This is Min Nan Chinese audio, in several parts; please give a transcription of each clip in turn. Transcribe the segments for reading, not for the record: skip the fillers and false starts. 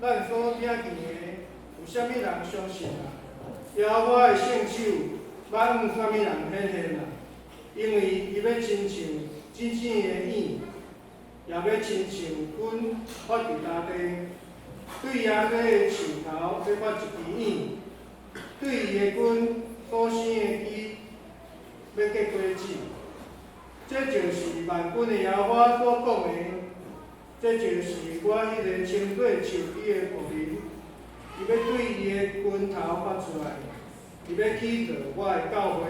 咱所聽見的，有啥物人相信啊？耶和華的聖手欲向啥物人顯現啊？因為伊欲親像真正的影，也欲親像根發佇大地，對耶西的樹頭欲發一支影，對伊的根所生的枝欲結果子。這就是萬軍的耶和華所講的，這就是我彼个稱做樹枝的僕人，伊欲對伊的根頭發出來，伊欲起造我的教會。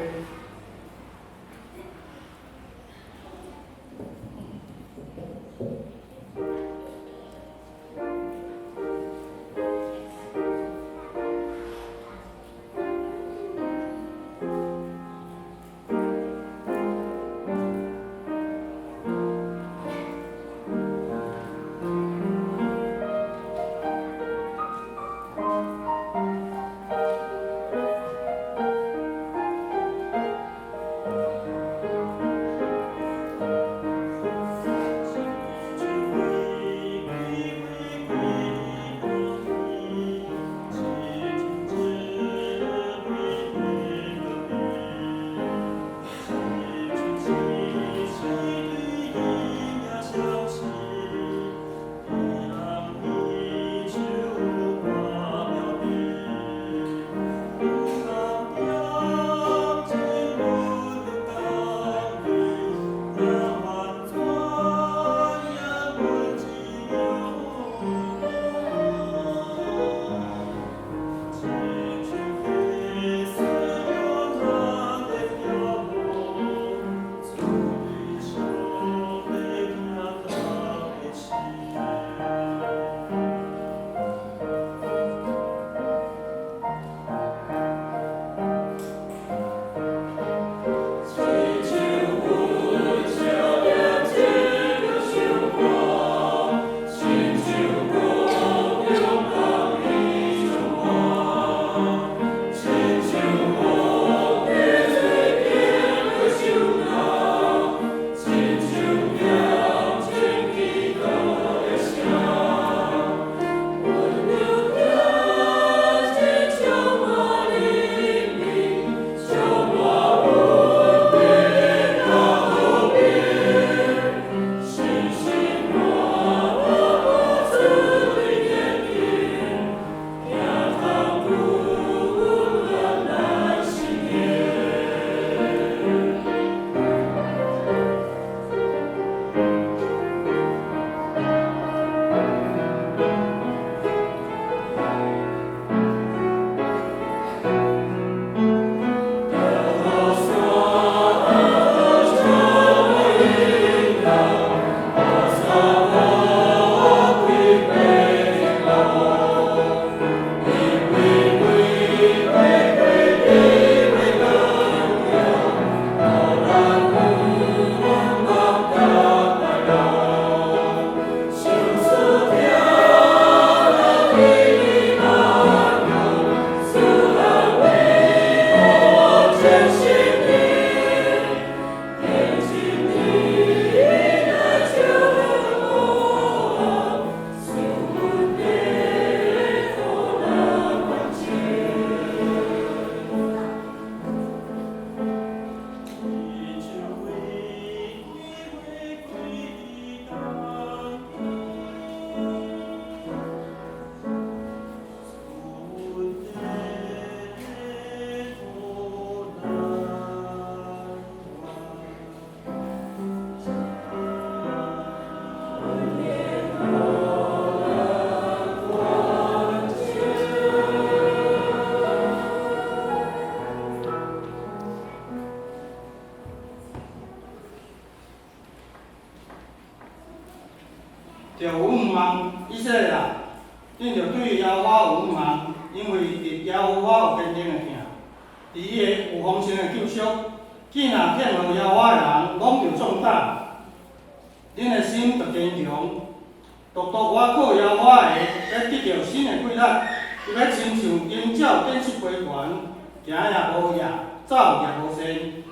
著有向望，以色列啊，恁著對耶和華有向望，因為佇耶和華有堅定的疼，佇伊的有豐盛的救贖。見若騙予耶和華的人，攏著壯膽，恁的心著堅強。獨獨倚靠耶和華的，欲得著新的氣力，伊欲親像鷹鳥展翅飛懸，行也無野，走也無跣。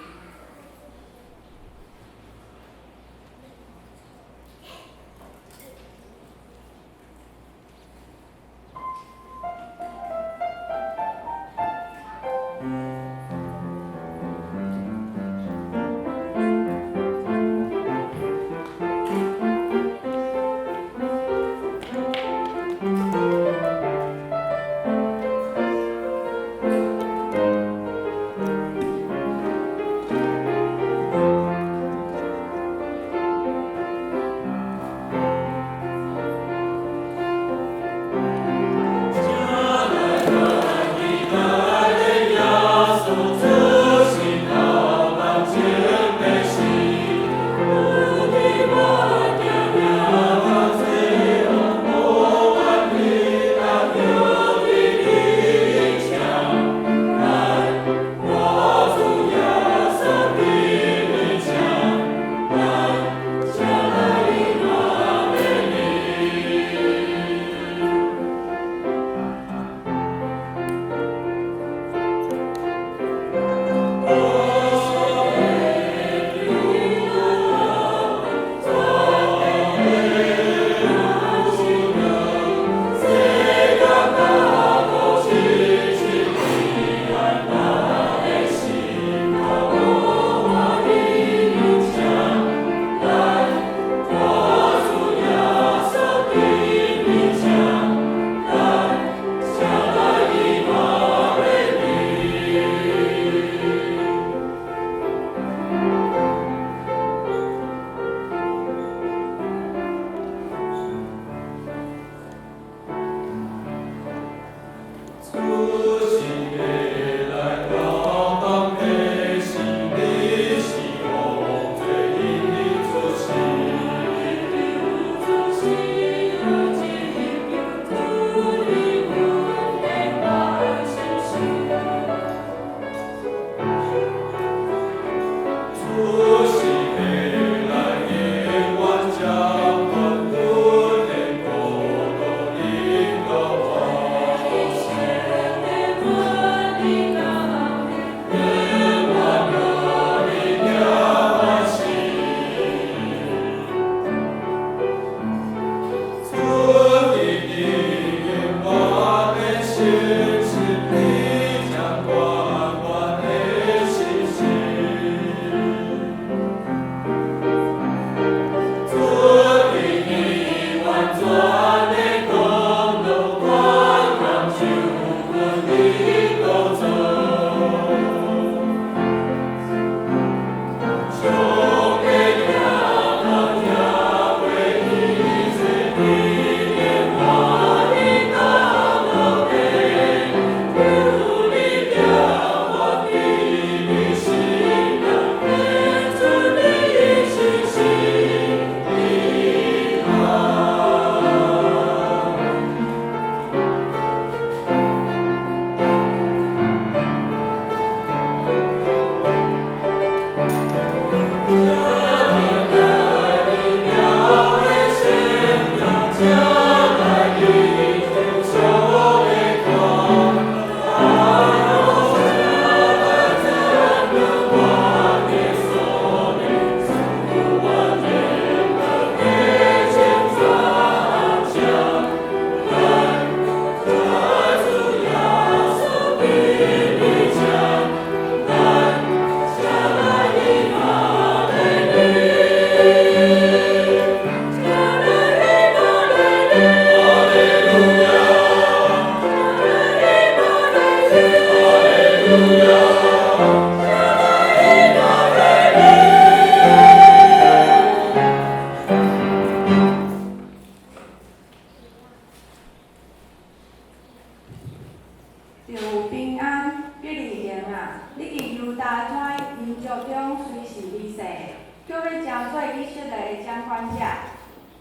著有平安，伯利恆啊！你佇猶大遮民族中雖是微細的，卻欲成做以色列的掌管者。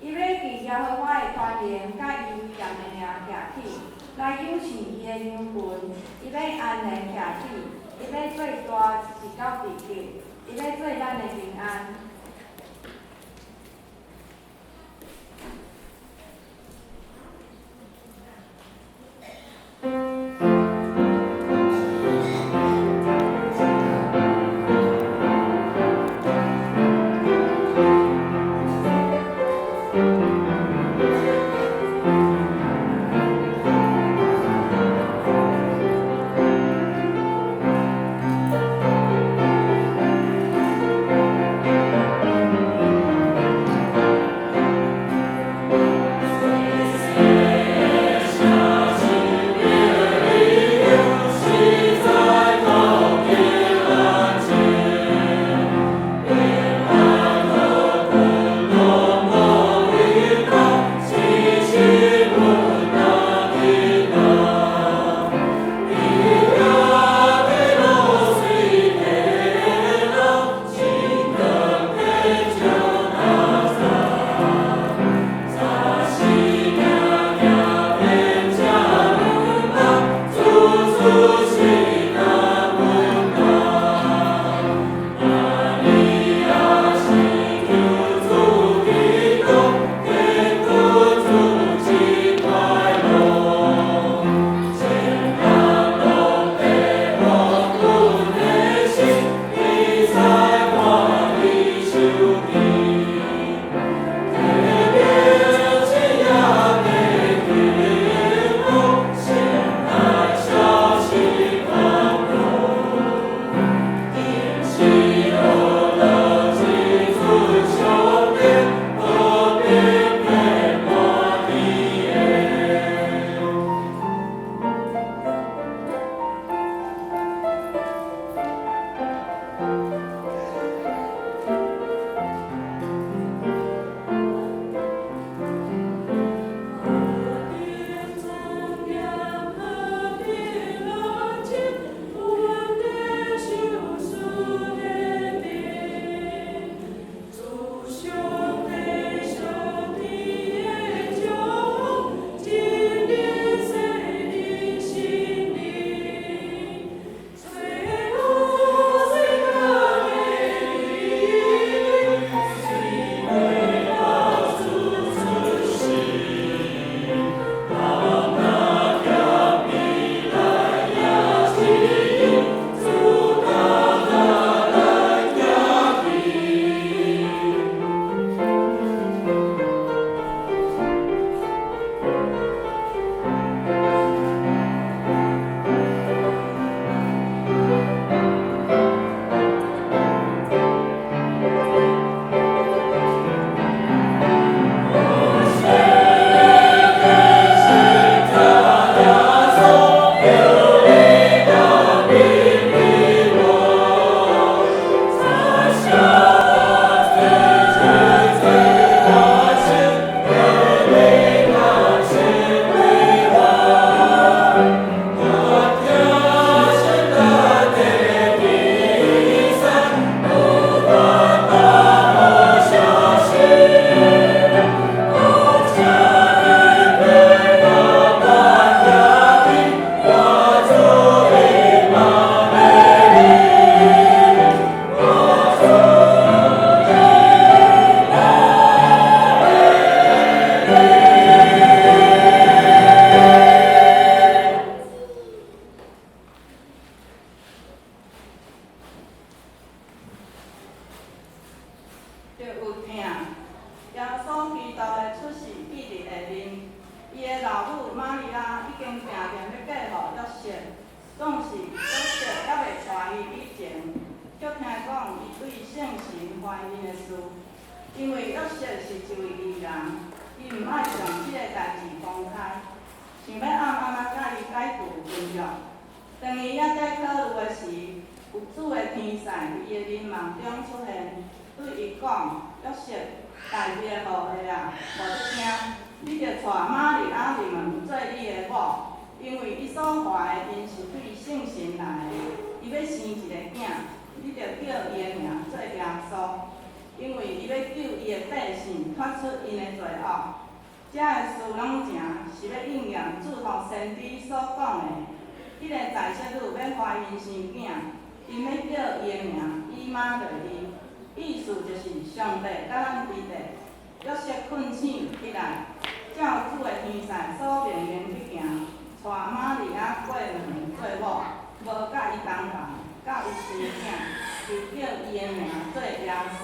伊欲佇耶和華的權能佮伊威嚴的名徛起，來養飼伊的羊群。伊欲安然徛起，伊欲做大直到地極，伊欲做咱的平安。著有疼。耶穌基督的出世記佇下面，伊的老母瑪利亞已經訂定欲嫁予約瑟，總是約瑟猶未娶伊以前，卻聽講伊對聖神懷孕的事。因為約瑟是一位義人，伊毋愛將這个代誌公開，想欲暗暗仔佮伊解除婚約。當伊猶在考慮的時，有主的天使佇伊的眠夢中出現，對伊講：約瑟，大衛的後裔啊，無得驚，你著娶瑪利亞入門做你的某，因為伊所懷的孕是對聖神來的。伊欲生一个囝，你著叫伊的名做耶穌，因為伊欲救伊的百姓脫出𪜶的罪惡。這个事攏成是欲應驗主託先知所講的，彼个宰洗女欲懷孕生囝，𪜶欲叫伊的名以馬內利，意思就是上帝佮咱佇咧。約瑟睏醒起來，照主的天使所命令去行，帶瑪利亞過門做某，無佮伊同房，到伊生囝，就叫伊的名做耶穌。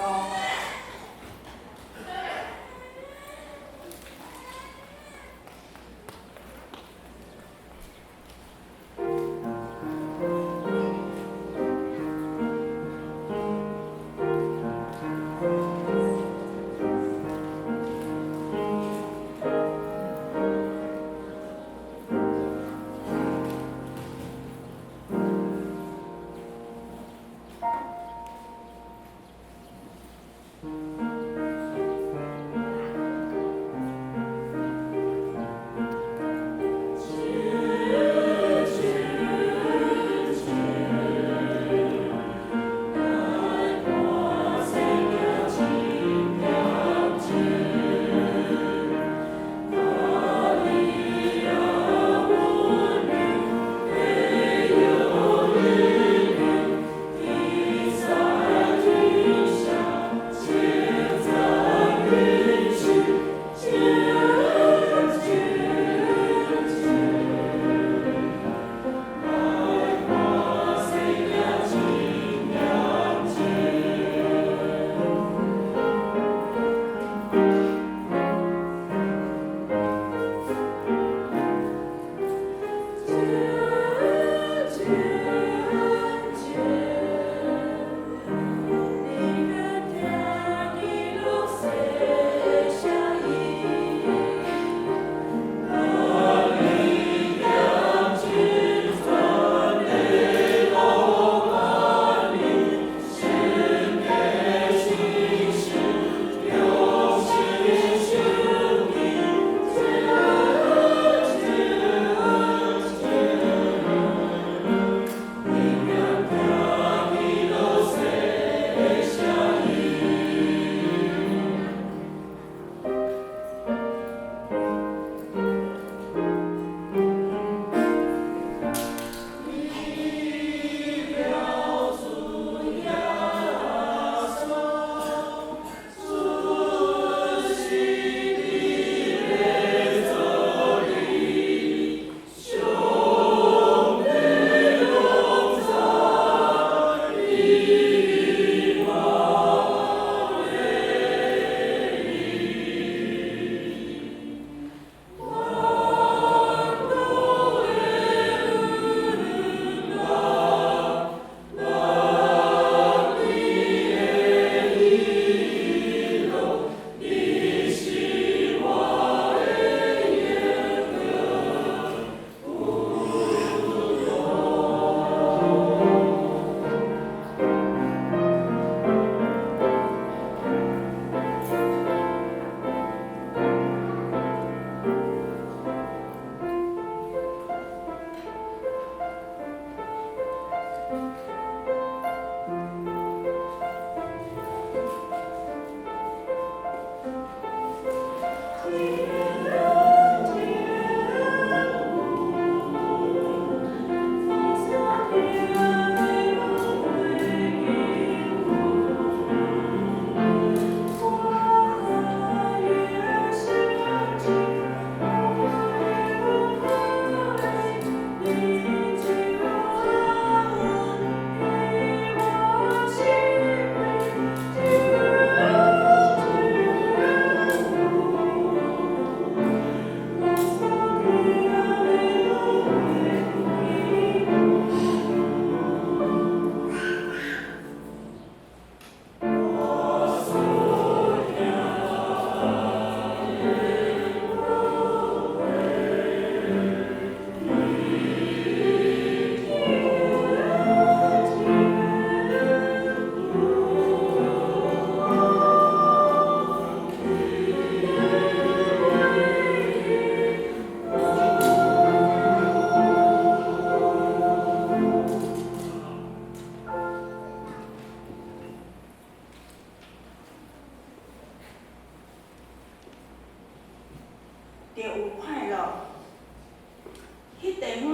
彼地方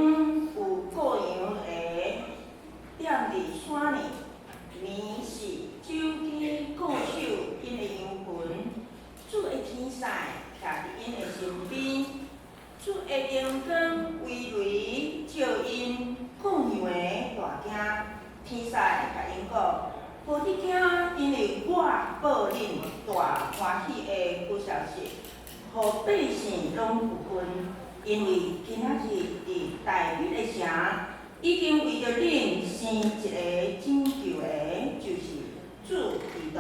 有羔羊的踮佇山裡，暝時手肩固守𪜶的羊群，主的天使徛佇𪜶的身邊，主的榮光威雷照𪜶，羔羊的大驚。天使共𪜶講：無得驚，因為我報恁大歡喜的好消息，予百姓攏有份。因為今仔日佇大衛的城，已經為著恁生一个拯救的，就是主基督。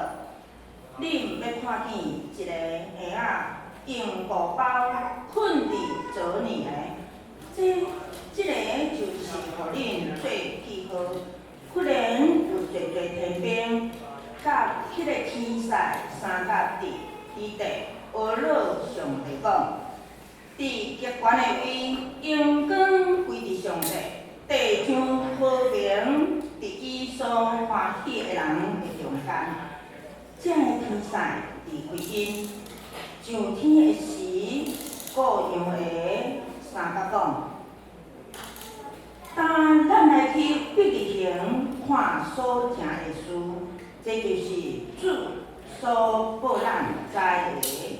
恁欲看見一个嬰仔用布包睏佇槽裡的，這個就是予恁做記號。忽然有濟濟天兵，佮彼个天使相佮佇地阿樂上帝講：佇極懸的位，榮光歸佇上帝，地上和平佇伊所歡喜的人的中間。這个天使離開𪜶，上天的時，顧羊的相佮講：當咱來去伯利恆看所成的事，這就是主所報咱知的。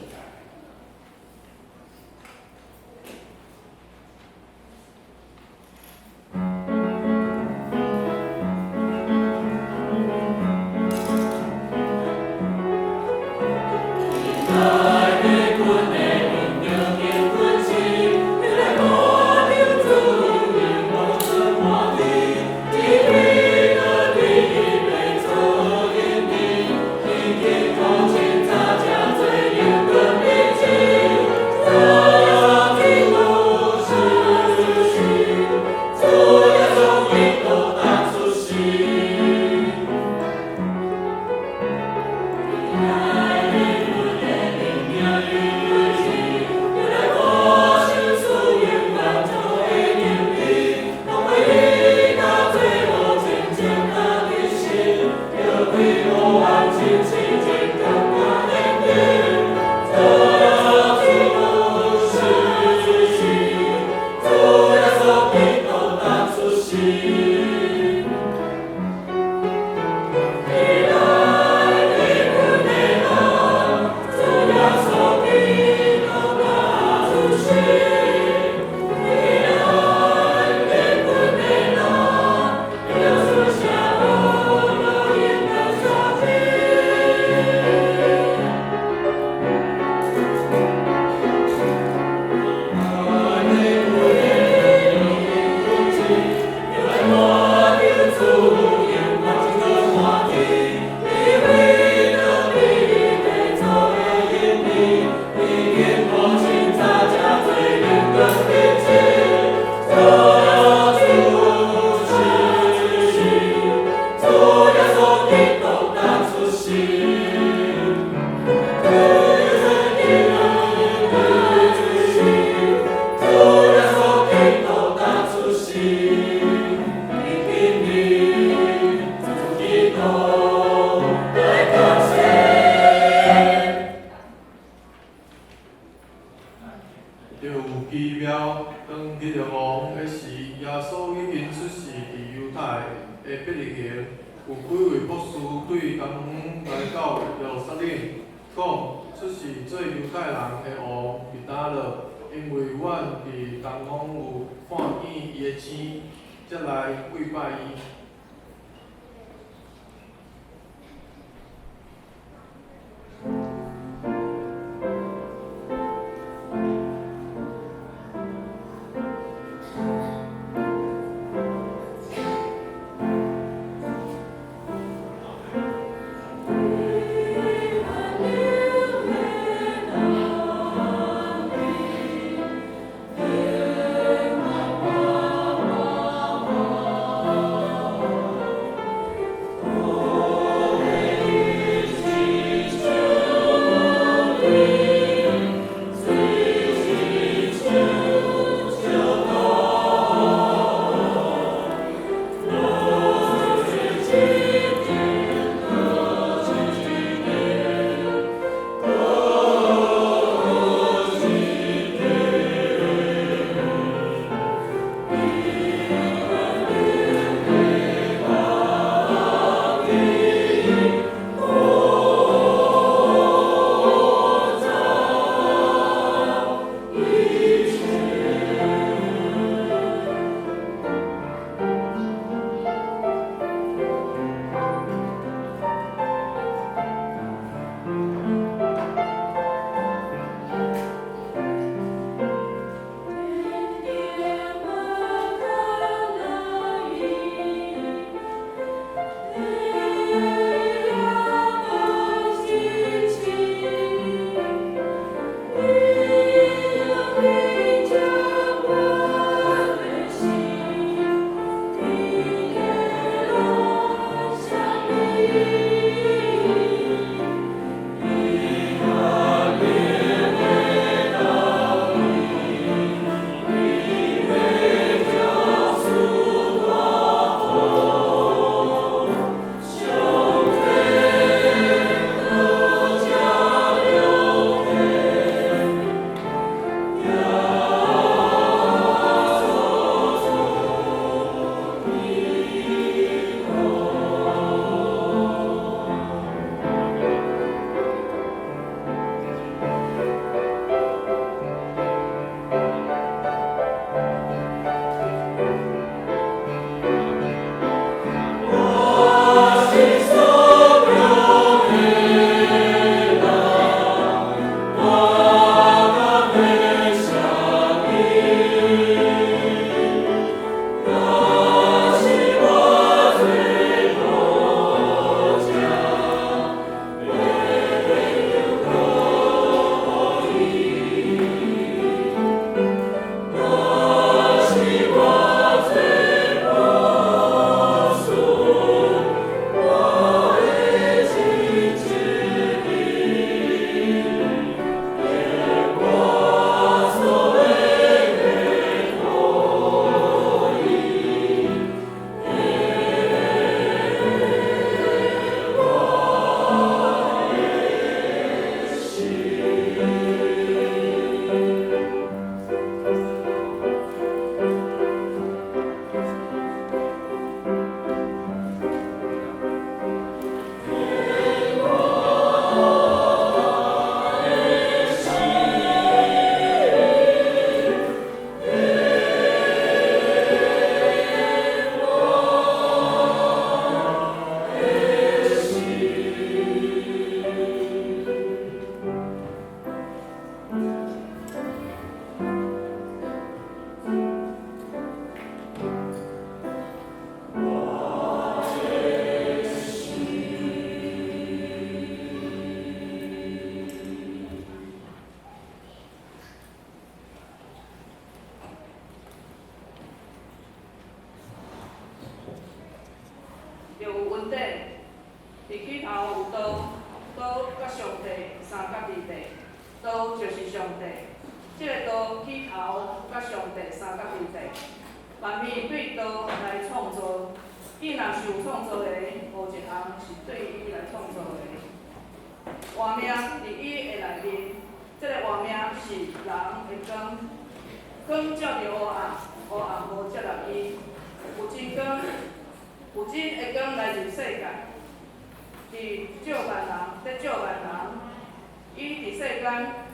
就有奇妙，當彼個王的時，耶穌已經出世佇猶太的伯利恆。有幾位博士對東方來到耶路撒冷，講：出世做猶太人的王佇佗落？因為阮佇東方有看見伊的星，才來跪拜伊。 Amen. 恩典。伫起頭有道，道佮上帝相佮伫地，道就是上帝。這个道起頭佮上帝相佮伫地，萬物對道來創造，既若受創造的，無一項是對伊來創造的。活命佇伊的內面，這个活命是人的光，光照著黑暗，黑暗無接納伊。有真光，有真的光來入世界。佇照萬人，咧照萬人。伊佇世間，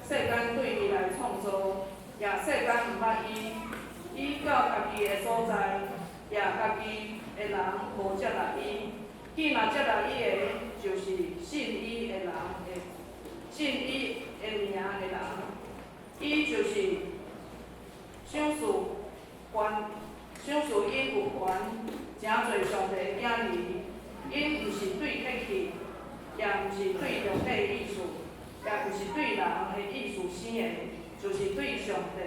世間對伊來創造，也世間毋捌伊。伊到家己的所在，也家己的人無接納伊。既若接納伊的，就是信伊的人的，信伊的名的人。伊就是賞賜權，賞賜𪜶有權，成做上帝的囝兒。𪜶毋是對血氣，也毋是對肉體的意思，也毋是對人的意思生的，就是對上帝。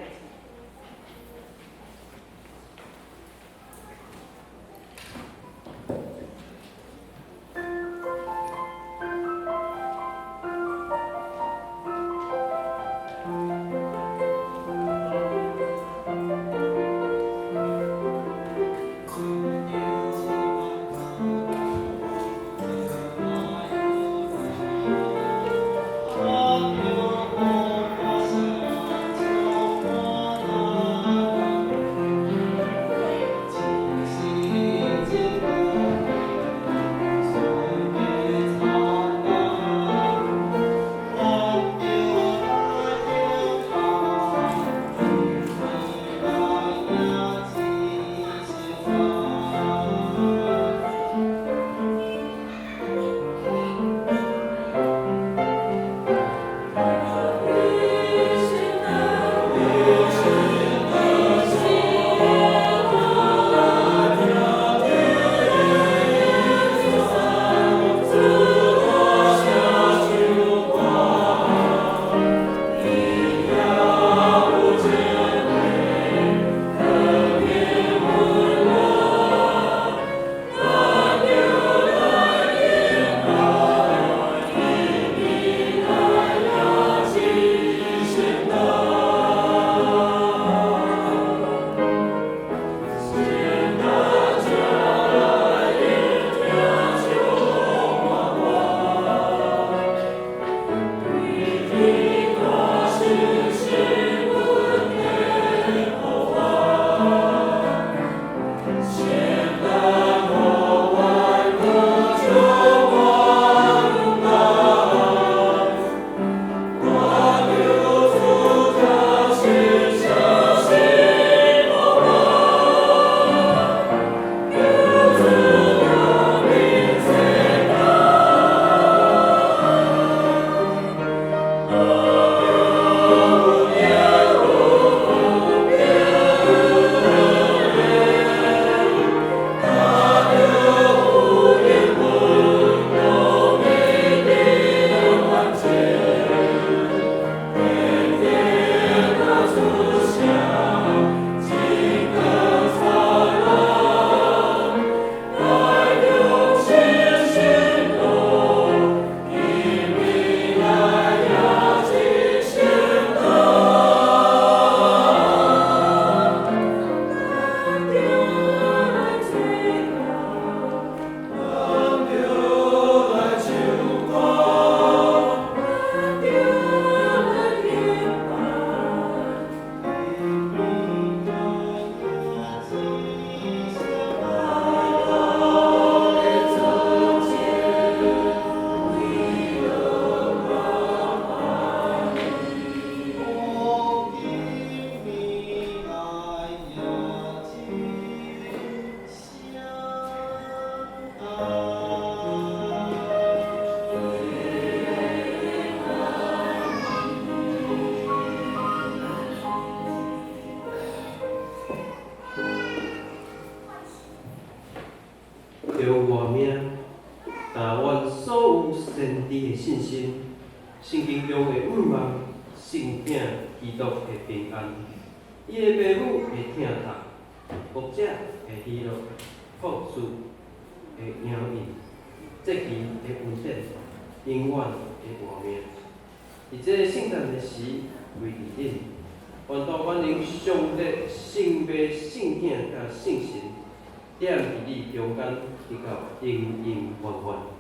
著活命，但願所有先知的信心，聖經中的盼望，聖子基督的平安，伊的父母的疼痛，牧者的喜樂，博士的養育。節期的恩典，永遠的活命。佇這个聖誕的時，圍佇恁，願主萬能上帝聖父、聖囝佮聖神，踮佇你中間，直到永永遠遠。